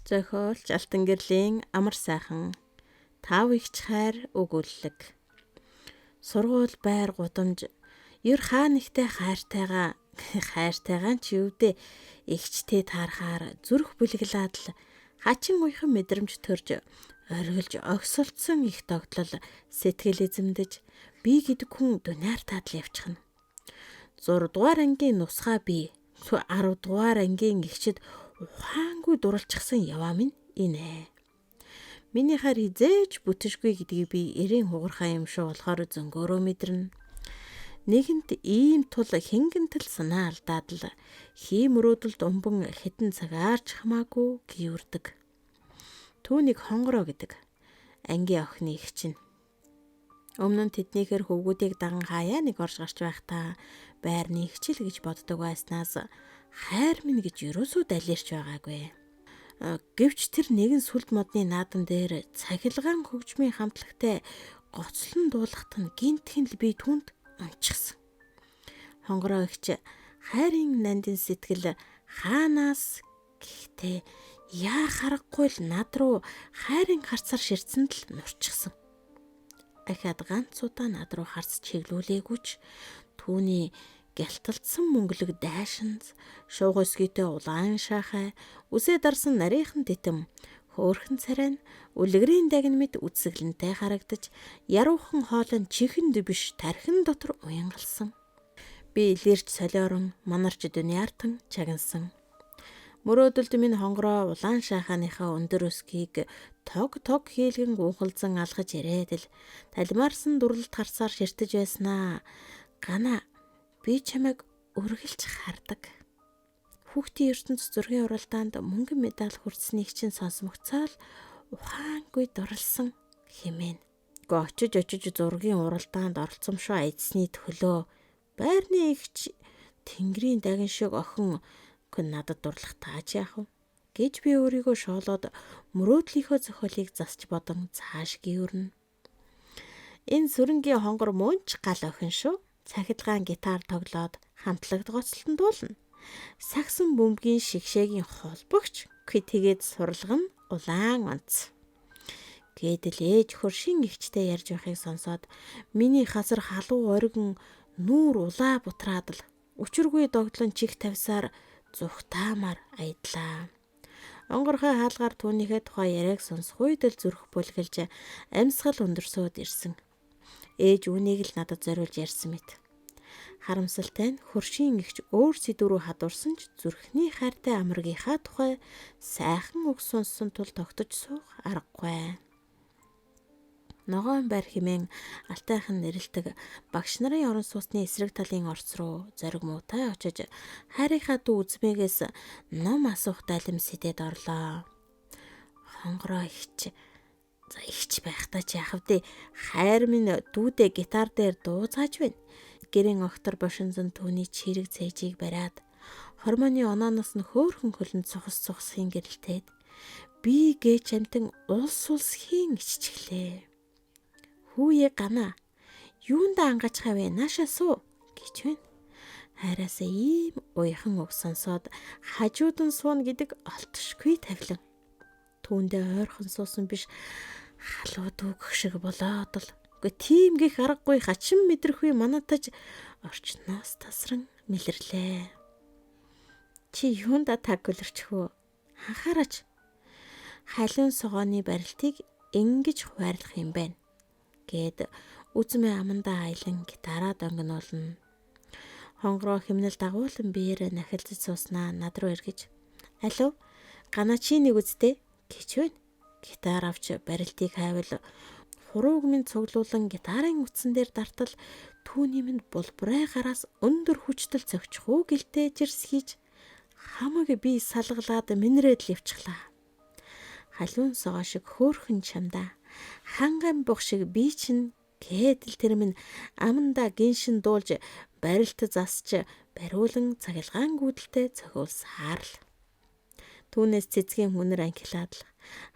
Зохиолч Алтан гэрлийн Амар сайхан тав ихч хайр өгүүллэг. Сургууль байр гудамж ер хаа нэгтэй хайртайгаа хайртайгаа ч ювдэ эгчтэй таархаар зүрх бүлэглээд л хачин уяхан мэдрэмж төрж оргилж огсолцсон их догтлол сэтгэл эзэмдэж би гэдэг хүн дуниартаад л явчихна. 6 дугаар ангийн нусгай би 10 дугаар ангийн эгчид ухаангүй дурлцсан яваа минь инэ. Миний хайр хизээж бүтшгүй гэдгийг би эрийн хугархай юм шиг болохоор зөнгөөрөө мэдэрнэ. Нэгэнт ийм тул хингэнтэл санаа алдаад л хий мөрөөдөлд умбан хитэн цагаарч хамаагүй гүйрдэг. Түүнийг хонгороо гэдэг ангийн охины их чинь. Өмнө нь тэднийхэр хөвгүүдийг даган хаяа нэг орж гарч байхдаа байрны ихчил гэж боддог байснаас хайр минь гэж ерөөсөө далирч байгаагүй. Гэвч тэр нэгэн сүлд модны наадан дээр цахилгаан хөгжмийн хамтлагтай гоцлон дуулахт нь гинтхэн л би түүнд унчихсан. Хонгороо ихч хайрын нандин сэтгэл хаанаас гэхдээ яа харахгүй л над руу хайрын харцаар ширтсэнд л нурчихсан. Ахаад ганц удаа над руу харц чиглүүлээгүйч түүний гялталдсан мөнгөлөг дайшинз шууг өсгийтэй улаан шахай үсээ дарсан нарийнхан титэм хөөрхөн царай нь үлгэрийн дагн мэт үсгэлэнтэй харагдаж яруухан хоолой нь чихэнд биш тархин дотор уянгалсан. Би илэрч солиорон манарч дуниартан чагнасан. Мөрөөдөлд минь хонгороо улаан шахааныхаа өндөр өсгийг тог тог хийлгэн гуухалзан алхаж ирээд л талмаарсан дурлалт харсаар ширтэж байснаа. Гана би чамайг үргэлж хардаг. Хүүхдийн ертөнц зургийн уралдаанд мөнгөн медаль хүртсэнийг чинь сонсомгцоол ухаангүй дурлсан хэмээн. Гэхдээ очиж очиж зургийн уралдаанд оролцсомшоо айдсны төлөө байрны эгч тэнгэрийн дагин шиг охин надад дурлах тааж яах вэ гэж би өөрийгөө шоолоод мөрөөдлийнхөө зохиолыг засч бодон цааш гүйрнэ. Энэ сүрэнгийн хонгор мөнч гал охин шүү. Цахилгаан гитар тоглоод хамтлагт гоцлон дуулна. Сагсан бөмбөгийн шигшээгийн холбогч тэгээд сурлага нь улаан онц. Гэдэл ээж хөршийн эгчтэй ярьж байхыг сонсоод миний хасар халуу оргин нүүр улаа бутраад л өчөргүй догтлон чих тавьсаар зүхтаамаар аядлаа. Онгорхой хаалгаар түүнийхээ тухай яриаг сонсох үед л зүрх бүлгэлж амьсгал өндөрсөөд ирсэн. Ээж үүнийг л надад зориулж ярьсан мэт. Харамсалтай нь хөршийн эгч өөр сэдв рүү хадуурсан ч зүрхний хайртай амрагийнхаа тухай сайхан үг сонссон тул тогтож суух аргагүй. Ногоон байр хэмээн алтайхан нэрэлдэг багш нарын орон сууцны эсрэг талын орц руу зориг муутай очиж хайрынхаа дүү үзмээгээс ном асуух дайлам сэтэд орлоо. Хонгороо ихч за ихч байхдаа ч яах вэ? Хайр минь дүүдээ гитар дээр дуу зааж байна. Гэрэн огтор бошинзон түүний чирэг цээжийг бариад хормоны онооноос нь хөөхөн хөлөнд цухас цухасхийн гэрэлтээд би гээч амтан улс улс хийн иччихлээ. Хүүе гана юундаа ангаачих вэ? Наашаа суу гэж байна. Хайраасаа ийм уяхан үг сонсоод хажууд нь сууна гэдэг олтшгүй тавилан. Түүндээ ойрхон суусан биш халуу дүүгэх шиг болоод л үгүй тийм гих аргагүй хачин мэдрэхгүй манатаж орчноос тасран мэлэрлээ. Чи юундаа таг гөлөрчих үү? Анхаараач. Халиун согооны барилтыг ингэж хуваарлах юм байна гээд үзмээ амандаа аялан гитараа донгинулна. Хонгороо химнэл дагуулan биеэрээ нахилцаж сууснаа над руу эргэж "Алив, гана чи нэг үсттэй" гэж байна. Гитар авч барилтыг хайвал хурууг минь цуглуулan гитарын утсан дээр дартал түүний минь булбурай гараас өндөр хүчтэл цогчих уу гэлтэй жирс хийж хамаг би салгалаад минрээд л явчихлаа. Халуун согоо шиг хөөхөн чамдаа ханган бух шиг би чинь гэдэл тэр минь амандаа гиншин дуулж барилт засч бариулан цахилгаан гүйдэлтэй цохиулсаар л. Түүнээс цэцгийн хүнэр анхилаад л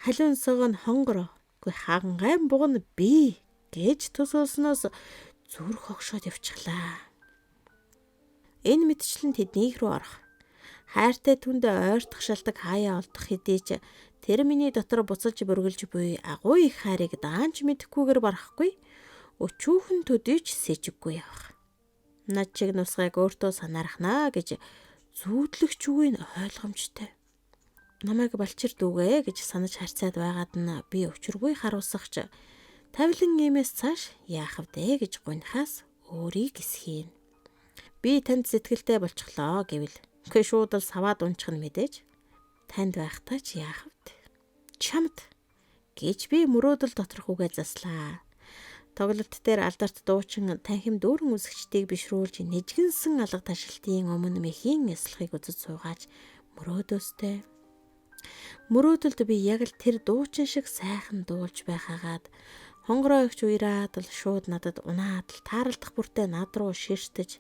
халуун согоо нь хонгороо үгүй хангайн буг нь би гэж төсөөлснөөс зүрх хогшоод явчихлаа. Энэ мэтчлэн тэднийх рүү орох. Хайртай түнд ойртох шалтаг хаяа олдох хэдий ч тэр миний дотор буцалж бүргэлж буй агуу их хайрыг даанч мэдэхгүйгээр барахгүй өчүүхэн төдийч сэжиггүй явах. Над чиг нусгайг өөртөө санаархнаа гэж зүүдлэх чүгийг ойлгомжтой. Намайг балчир дүүгээ гэж санаж харьцаад байгаад нь би өчргүй харуулсахч тавилан иймээс цааш яах вдэ гэж гуньхаас өөрийг эсхийн. Би танд сэтгэлтэй болчихлоо гэвэл үгүй шууд л саваад унчих нь мэдээж танд байхдаа ч яах вдэ. Чамд гэж би мөрөөдөл доторх үгээ заслаа. Тоглолт дээр алдарт дуучин танхим дүүрэн үзэгчдийг бишрүүлж нэжгэнсэн алга ташилтын өмнө мэхийн ёслохыг үзэж суугаач мөрөөдөөстэй. Мөрөөдөлд би яг л тэр дуучин шиг сайхан дуулж байхаагаад хонгороо игч уяраад л шууд надад унаад л тааралдах бүртээ над руу ширтэж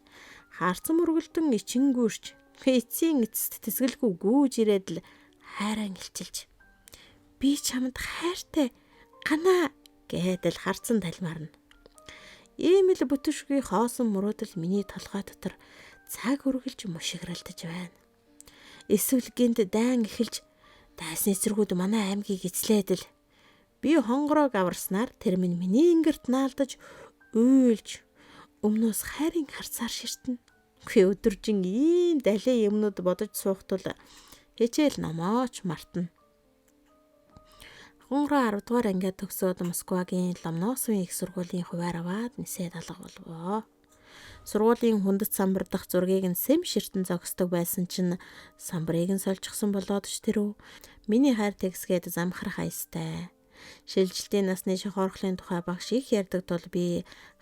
хаарцан мөргөлдөн ичингүүрч эцсийн эцэст тэсгэлгүй гүүж ирээд л хайраа илчилж би чамд хайртай ганаа гэдэл харцан талмаарна. Ийм л бүтшгүй хоосон мөрөөдөл миний толгой дотор цаг үргэлж мушигралдаж байна. Эсвэл гинт дайн эхэлж дайсны эсэргүүд манай аймгийг эзлээд л би хонгороог аварснаар тэр минь миний ингэрт наалдаж уйлж өмнөөс хайрын харцаар ширтэнэ. Үгүй өдөржин ийм далайн юмнууд бодож суухтул хичээл номооч мартна. Хонгороо 10 дугаар ангиа төгсөөд Москвагийн Ломоносовын их сургуулийн хувиар аваад нисээд алга болвоо. Сургуулийн хүндэт самбар дахь зургийг нь сэм ширтэн зогсдог байсан чинь самбарыг нь сольчихсон болоод ч тэрүү миний хайр тэгсгээд замхрах аястай. Шилжилтийн насны шохоорхлын тухай багш их ярьдаг тул би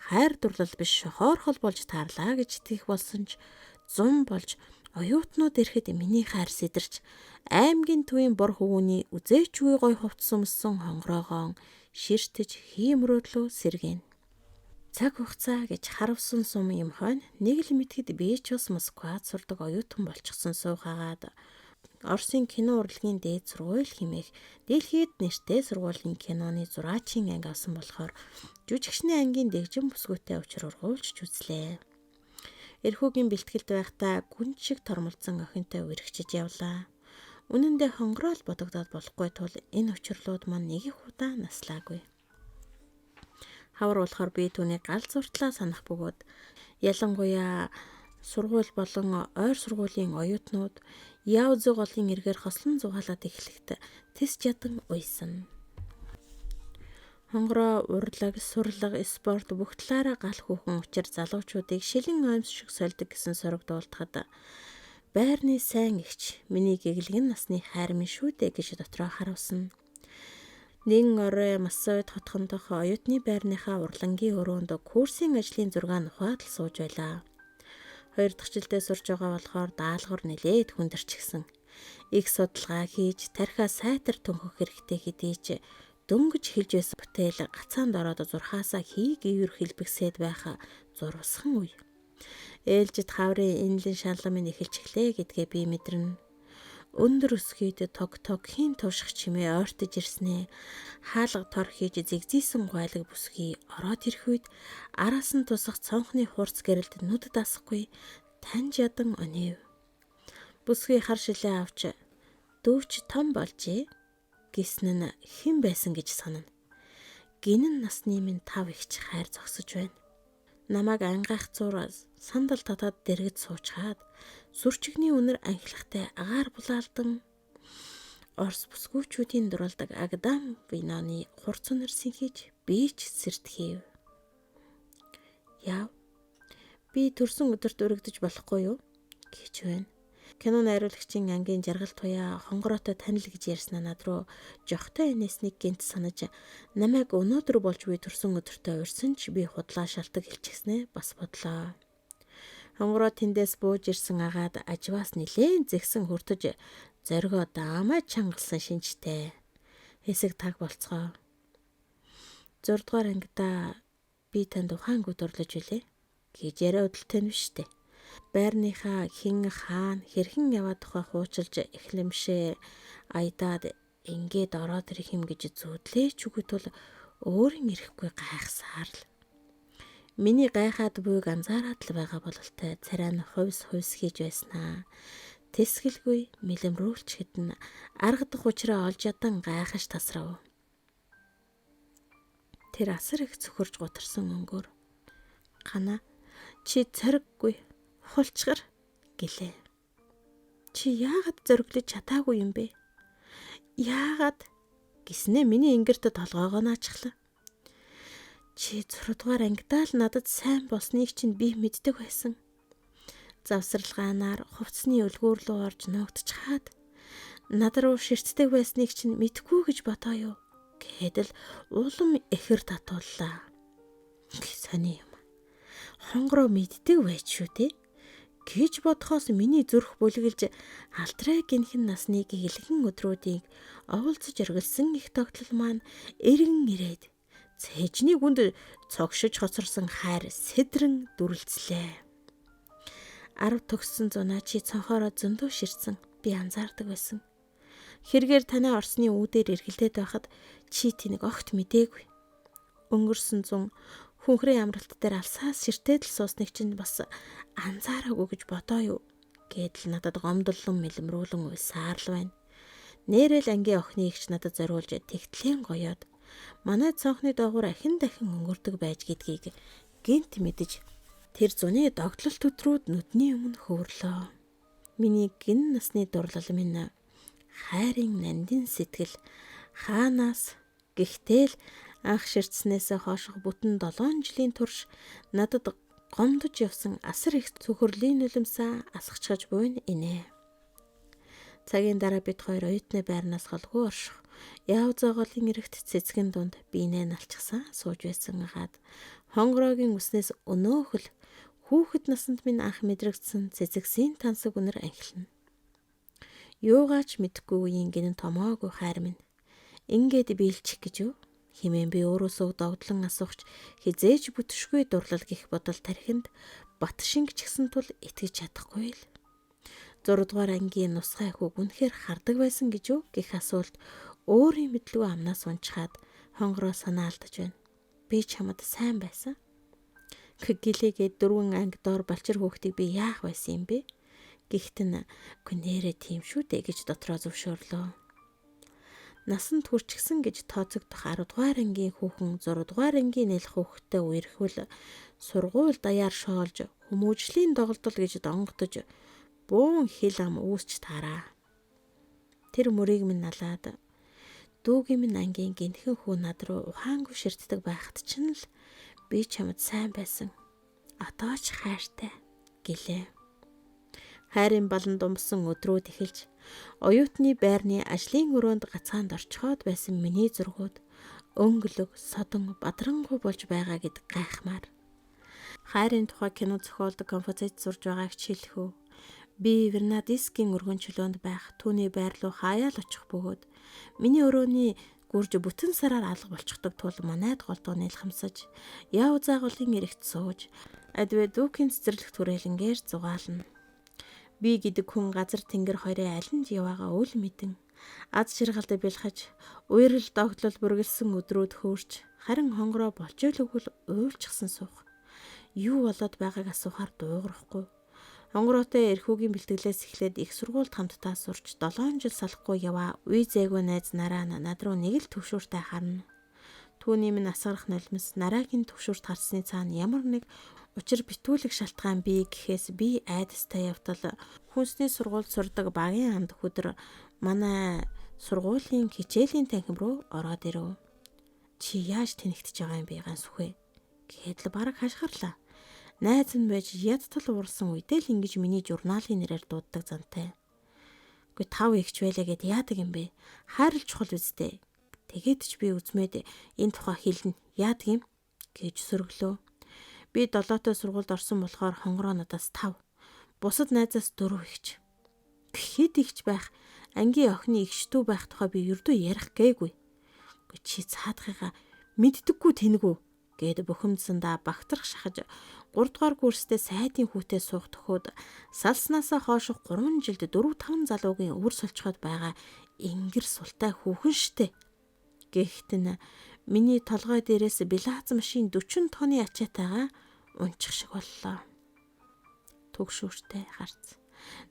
хайр дурлал биш шохоорхол болж таарлаа гэж итгэх болсон ч зун болж оюутнууд ирэхэд миний хайр сэдэрч аймгийн төвийн бор хөвгүүний үзээчгүй гой хувцас өмссөн хонгороогоон ширтэж хиймрөөдлөө сэргэн. Цаг хугацаа гэж харавсан сум юм хойно нэг л мэтгэд би ч бас Москвад сурдаг оюутан болчихсон суухаагаад Оросын кино урлагийн дээд сургууль хэмээх дэлхийд нэртэй сургуулийн киноны зураачийн анги авсан болохоор жүжигчний ангийн дэгжин бүсгүйтэй учир ургуулж үзлээ. Эрхүүгийн бэлтгэлд байхдаа гүн шиг тормолцсон охинтой үерхчиж явлаа. Үнэн дээр хонгороо л бодогдоод болохгүй тул энэ учирлууд мань нэг их удаа наслаагүй. Хавар болохоор би түүнийг гал зуртлаа санах бөгөөд ялангуяа сургууль болон ойр сургуулийн оюутнууд Яузы голын эргээр хослон зугаалаад эхлэхэд тэс ядан уйсан. Хонгороо урлаг, сурлага, спорт бүх талаараа гал хүүхэн учир залуучуудыг шилэн оймс шиг сольдог гэсэн сорог дуулдахад байрны сайн эгч миний гэглэгэн насны хайр минь шүү дээ гэж дотроо харуулсан. Нин орой Массойд хотхон дох оюутны байрныхаа урлангийн өрөөнд курсын ажлын зураг нухаад л сууж байлаа. Хоёр дахь жилдээ сурж байгаа болохоор даалгавар нэлээд хүндэрчихсэн. Их судалгаа хийж тархиа сайтар төнхөх хэрэгтэй хэдий ч дөнгөж хэлж байсан бүтээл гацаанд ороод зурхаасаа хий гүйр хэлбэгсээд байх зурвасхан үе. Ээлжид хаврын энэлэн шалан минь эхэлчихлээ гэдгээ би мэдэрнэ. Өндөр өсгийд тог тогхийн туушх чимээ ойртож ирснээ хаалга тор хийж зэгзийсэн гуайлаг бүсгүй ороод ирэх үед араас нь тусах цонхны хурц гэрэлд нүд дасахгүй таньж ядан онив. Бүсгүй хар шилээ авч дүүч том болжээ гэсэн нь хэн байсан гэж санана. Гинэн насны минь тав ихч хайр зогсож байна. Намайг ангаах зур сандал татаад дэргэд суучхаад сүрчигний үнэр анхлахтай агаар булаалдан Орос бүсгүүчүүдийн дурлдаг Агдам виноны хурц үнэр сэнхийж би ч сэртхийв. Яв. Би төрсөн өдөрт өргөдөж болохгүй юу гэж байна. Кино найруулагчийн ангийн жаргал туяа хонгороотой танил гэж ярьснаа над руу жохтой инээснийг гинт санаж намайг өнөөдөр болж буй төрсөн өдөртөө урьсан ч би худлаа шалтаг хэлчихснээ бас бодлоо. Хонгороо тэндээс бууж ирсэн агаад ажваас нилээн зэгсэн хүртэж зоригоо даамай чангалсан шинжтэй. Хэсэг таг болцгоо. 6 дугаар ангидаа би танд ухаангүй дурлаж билээ гэж яриа өдөлтэй нь биш үү? Байрныхаа хэн хаана хэрхэн яваа тухай хуучилж эхлэмшээ аядаад ингээд ороод ирэх юм гэж зүүдлээ ч үгүй тул өөрийн ирэхгүй гайхсаар л. Миний гайхаад буйг анзаараад л байгаа бололтой царай нь хувьс хувьс хийж байснаа. Тэсгэлгүй мэлэмрүүлчхэд нь аргадах учраа олж ядан гайхаж тасрав. Тэр асар их цөхөрж гутарсан өнгөөр "Гана чи цориггүй хулчгар" гэлээ. "Чи яагаад зориглож чадаагүй юм бэ? Яагаад?" гэснээ миний ингэрт толгоогоо наачглаа. "Чи 6 дугаар ангидаа л надад сайн болсныг чинь би мэддэг байсан. Завсарлагаанаар хувцсны өлгүүр рүү орж нуугдчихаад над руу ширтдэг байсныг чинь мэдгүй гэж бодоо юу?" гэдэл улам ихэр татууллаа. Сони юм. Хонгороо мэддэг байж шүү дээ гэж бодхоос миний зүрх бүлгэлж алтрай гинхэн насны гэлгэн өдрүүдийг оволцож оргилсан их тогтлол маань эргэн ирээд цээжний гүнд цогшиж хоцорсон хайр сэдрэн дүрлцлээ. 10 төгссөн зунаа чи цонхоороо зөндөө ширтсэн би анзаардаг байсан. Хэрэгээр танай орсны үүдээр эргэлдээд байхад чи тэнэг огт мдээгүй. Өнгөрсөн зун хүнхрийн амралт дээр алсаас ширтээд л суусныг чинь бас анзаараагүй гэж бодоо юу гэдэл надад гомдлон мэлмрүүлэн уйсаар л байна. Нэрэл ангийн охины эгч надад зориулж тэгтлэн гоёод манай цонхны доогуур ахин дахин өнгөрдөг байж гэдгийг гинт мэдэж тэр зуны догтлолт өдрүүд нүдний өмнө хөвөрлөө. Миний гин насны дурлал минь хайрын нандин сэтгэл хаанаас гэхдээ л анх ширтснээс хойших бүтэн 7 жилийн турш надад гомдож явсан асар их цөхөрлийн нулимсаа асгachгаж буйна инээ. Цагийн дараа бид хоёр оюутны байрнаас холгүй орших яав зооголын эрэгт цэцгэн дунд биенээ налчсан сууж байсан хагаад хонгороогийн үснээс өнөөхөл хүүхэд насанд минь анх мэдрэгдсэн цэцэгсийн тансаг үнэр анхилна. Юугаач мэдэхгүй үеийн гинэн томоогүй хайр минь ингээд биелчих гэж юу? Химэн би өөрөөсөө догдлон асуухч хизээж бүтшгүй дурлал гих бодол тархинд бат шингэчихсэн тул итгэж чадахгүй л. 6 дугаар ангийн нусгай хүүг үнэхээр хардаг байсан гэж юу гэх асуулт өөрийн мэдлгүй амнаас унчхаад хонгороо санаа алдаж байна. Би чамд сайн байсан. Гэлээгээ 4 анги доор балчир хүүхдийг би яах байсан юм бэ? Гэхдээ нь үгүй нэрээ тийм шүү дээ гэж дотроо зөвшөөрлөө. Насанд хүрчихсэн гэж тооцогдох 10 дугаар ангийн хүүхэн 6 дугаар ангийн нэлэх хүүхэдтэй үерхвэл сургууль даяар шоолж хүмүүжлийн доголдол гэж донгодож бөөн хил ам үүсч таараа. Тэр мөрийг минь налаад дүүгийн минь ангийн гинхэн хүү над руу ухаангүй ширтдэг байхад чинь л би чамд сайн байсан. Одоо ч хайртай гэлээ. Хайрын баланд умсан өдрүүд эхэлж оюутны байрны ажлын өрөөнд гацаанд орчхоод байсан миний зургууд өнгөлөг, содон, бадрангуй болж байгаа гэд гайхмаар. Хайрын тухай кино зохиолдог композит зурж байгааг ч хэлэх үү. Би Вернадискийн өргөн чөлөөнд байх түүний байр руу хаяал очих бөгөөд миний өрөөний гүрж бүтэн сараар алга болчихдог тул манайд голдоо нэлхамсаж яв зааголын эрэгт сууж адвэ дүүкийн цэцэрлэг түрээлэнгээр зугаална. Би гэдэг хүн газар тэнгэр хоёрын аль нь яваагаа үл мэдэн аз жаргалд бэлхаж уярл догтлол бүргэлсэн өдрүүд хөөрч харин хонгороо болжоолгүй уйлчихсан суух. Юу болоод байгааг асуухаар дуугарахгүй. Хонгороотой эрхүүгийн бэлтгэлээс эхлээд их сургуульд хамтдаа сурч 7 жил салахгүй яваа үе зээгүй найз нараа над руу нэг л төвшөөртэй харна. Түүний минь асгарах нулимс нараагийн төвшөөрт харсны цаана ямар нэг учир битүүлэг шалтгаан бий гэхээс би айдастай явтал хүнсний сургуульд сурдаг багийн амд хүдэр манай сургуулийн хичээлийн танхим руу ороод ирэв. Чи яаж тэнэгтэж байгаа юм бэ ганс үхэ гэхэд л бараг хашгирлаа. Найз нь байж ядтал уурсан үедээ л ингэж миний журналын нэрээр дууддаг зантай. Үгүй тав ихч байлаа гэд яадаг юм бэ? Хайрл чухал үсттэй. Тэгээд ч би үзмээд энэ тухай хэлнэ. Яадаг юм гэж сөрөглөө. Би долоотой сургуульд орсон болохоор хонгороо надаас 5, бусад найзаас 4 ихч. Хэд ихч байх, ангийн охины ихчдүү байх тухай би ердөө ярих гээгүй. Үгүй чи цаадахыгаа мэддэггүй тэнэгүү гэд бухимдсандаа багтрах шахаж 3 дугаар курстэй сайдын хүүтэй суух төхөөд салснаасаа хооших 3 жилд 4 5 залуугийн өвөр солцоход байгаа ингэр султай хүүхэн штэ. Гэхдээ нь миний толгой дээрээс белац машин 40 тонны ачаатайгаа унчих шиг боллоо. Түгшүүртэй харц.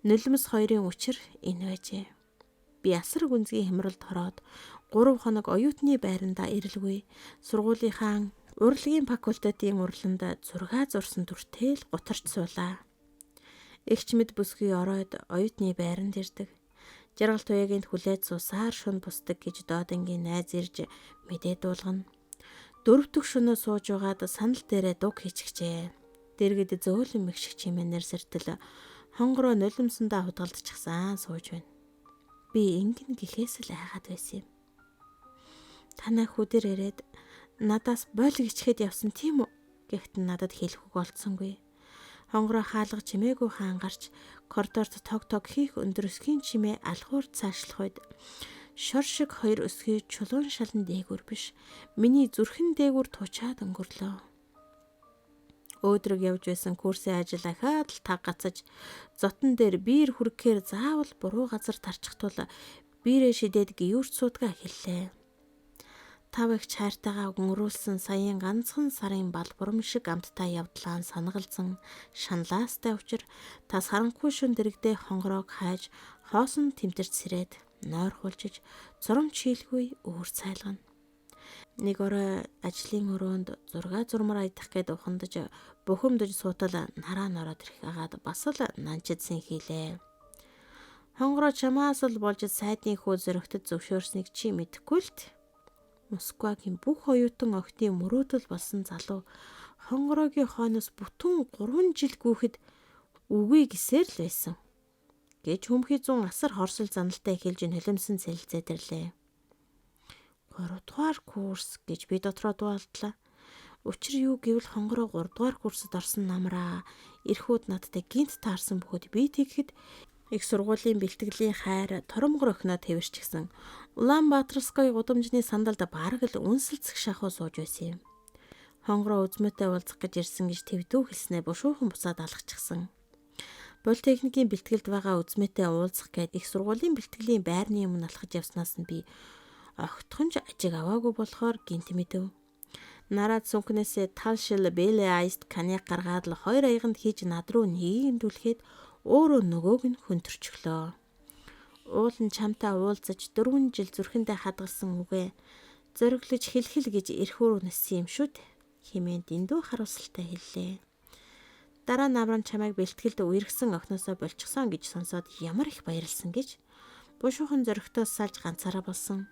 Нулимс хоёрын учир энэ байжээ. Би асар гүнзгий хямралд хороод 3 хоног оюутны байрандаа ирэлгүй. Сургуулийнхаа урлагийн факультетийн урланд зургаа зурсан дүртэл гутарч суулаа. Эгч мэд бүсгүй оройд оюутны байранд ирдэг. Жаргал туяагийн хүлээж суусаар шүн бусдаг гэж доодонгийн найз ирж мэдээ дуулгана. 4 дахь шөнөө сууж байгаад санал дээрээ дуг хийчихжээ. Дэргэд зөөлөн мэгшиг чимээнээр сэртэл хонгороо нулимсандаа худгалдчихсан сууж байна. Би ингэн гэхээс л айгаад байсан юм. Танай хүүдэр ирээд надаас бойл гिचхэд явсан тийм үү? Гэхдээ надад хэлэх үг олдсонгүй. Хонгороо хаалга чимээгүй хаан гарч коридорт тог тог хийх өндөр өсгийн чимээ алхуур цаашлах үед шор шиг хоёр өсгий чулуун шалан дээгүр биш миний зүрхэн дээгүр туучаад өнгөрлөө. Өөдрөг явж байсан курсын ажил ахаад л таг гацаж зотон дээр биер хүргэхээр заавал буруу газар тарчих тул биерээ шидээд гиюрч суудгаа эхэллээ. Тав их чайртайгаа өнгөрүүлсэн саяын ганцхан сарын бал бурам шиг амттай явдлаан санагалзан шаналаастай учир та саранхуй шүн дэрэгдээ хонгороог хайж хоосон тэмтэрч сэрээд нойр хулжиж зурам чийлгүй өөр цайлгана. Нэг орой ажлын өрөөнд зурга зурмаар аядах гээд ухандаж бухимдаж суутал нараа нороод ирэх агаад бас л нанчидсан хийлээ. Хонгороо чамаас л болж сайдын хүү зөрөгтөд зөвшөөрснийг чи мэдэхгүй л т. Москвагийн бүх оюутан охидын мөрөөдөл болсон залуу хонгороогийн хойноос бүтэн 3 жил гүйхэд үгүй гэсээр л байсан гэж хүмхий зун асар хорсол заналтай хэлж нулимсан цэлцээд ирлээ. 3 дугаар курс гэж би дотроо дуалдлаа. Учир юу гэвэл хонгороо 3 дугаар курсд орсон намраа эрхүүд надтай гинт таарсан бөгөөд би тэгэхэд их сургуулийн бэлтгэлийн хайр торомгор охиноо тэвэрчихсэн. Улаанбаатарской гудамжны сандалд бараг л үнсэлцэх шахуу сууж байсан юм. Хонгороо үзмөтэй уулзах гэж ирсэн гэж твдүү хэлснээ бушуухан буцаад алгачихсан. Политехникийн бэлтгэлд байгаа үзмөтэй уулзах гээд их сургуулийн бэлтгэлийн байрны өмнө алхаж явснаас нь би огтхон ч ажиг аваагүй болохоор гинт мэдэв. Нараад сүнкнээсээ тал шил бэлэ айст коньяк гаргаад л хоёр аяганд хийж над руу нэгийг түлхэд өөрөө нөгөөг нь хөнтөрчлөө. Уул нь чамтай уулзаж 4 жил зүрхэндээ хадгалсан үгээ зориглож хэлхэл гэж эрхүүр нассан юм шүү дээ хэмээн дэндүү харуулсалтай хэллээ. Дараа намран чамайг бэлтгэлд үерхсэн охиноосоо болчихсон гэж сонсоод ямар их баярлсан гэж бушуухан зоригтоос салж ганцаараа болсон.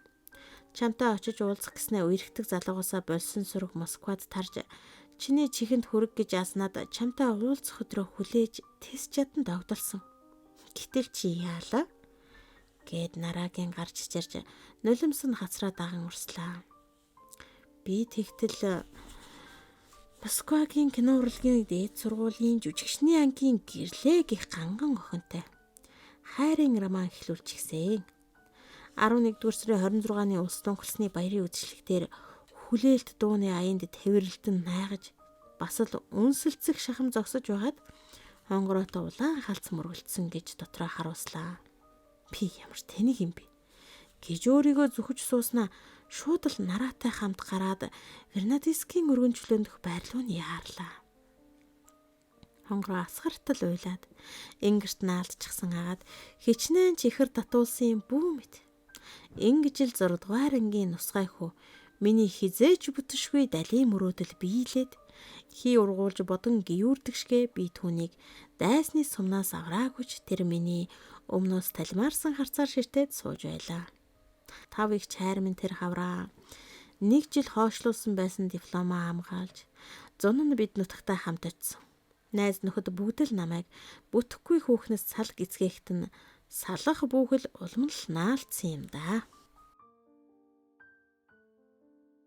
Чамтай очиж уулзах гэснээ үерхдэг залуугаасаа болсон сүрэг Москвад тарж чиний чихэнд хүрэг гэж яаснаад чамтай уулзах өдрөө хүлээж тэс чадан догдолсон. Гэтэл чи яалаа? Гэд нарагийн гарч чирж нулимс нь хацраа даган урслаа. Би тэгтэл Москвагийн кино урлагийн дээд сургуулийн жүжигчний ангийн гэрлээ гих ганган охинтой хайрын роман эхлүүлчихсэн. 11-р сарын 26-ны улс тунхагласны баярын үзэсгэлэг дээр хүлээлт дууны аянд тэврэлтэн найгаж бас л үнсэлцэх шахам зогсож байгаад хонгороотой улаан халц мөргөлдсөн гэж дотроо харуулслаа. Би ямар тэнэг юм бэ гэж өөрийгөө зүхэж сууснаа шууд л нараатай хамт гараад Вернадискийн өргөн чөлөөндөх байр руу нь яарлаа. Хонгороо асгартал уйлаад ингэрт наалдчихсан агаад хичнээн чихэр татуулсан юм бүү мэт. Ингэж л 6 дугаар ангийн нусгай хүү миний хизээж бүтшгүй далийн мөрөөдөл биелээд хий ургуулж бодон гиюрдэгшгэ би түүнийг дайсны сумнаас авраагүйч тэр миний өмнөөс талмаарсан харцаар ширтээд сууж байлаа. Тав их чайр минь тэр хавраа нэг жил хойшлуулсан байсан дипломаа хамгаалж зун нь бид нутагтай хамт очсон. Найз нөхөд бүгд л намайг бүтэхгүй хүүхнээс цал гизгээхт нь салах бүхэл улам л наалдсан юм да.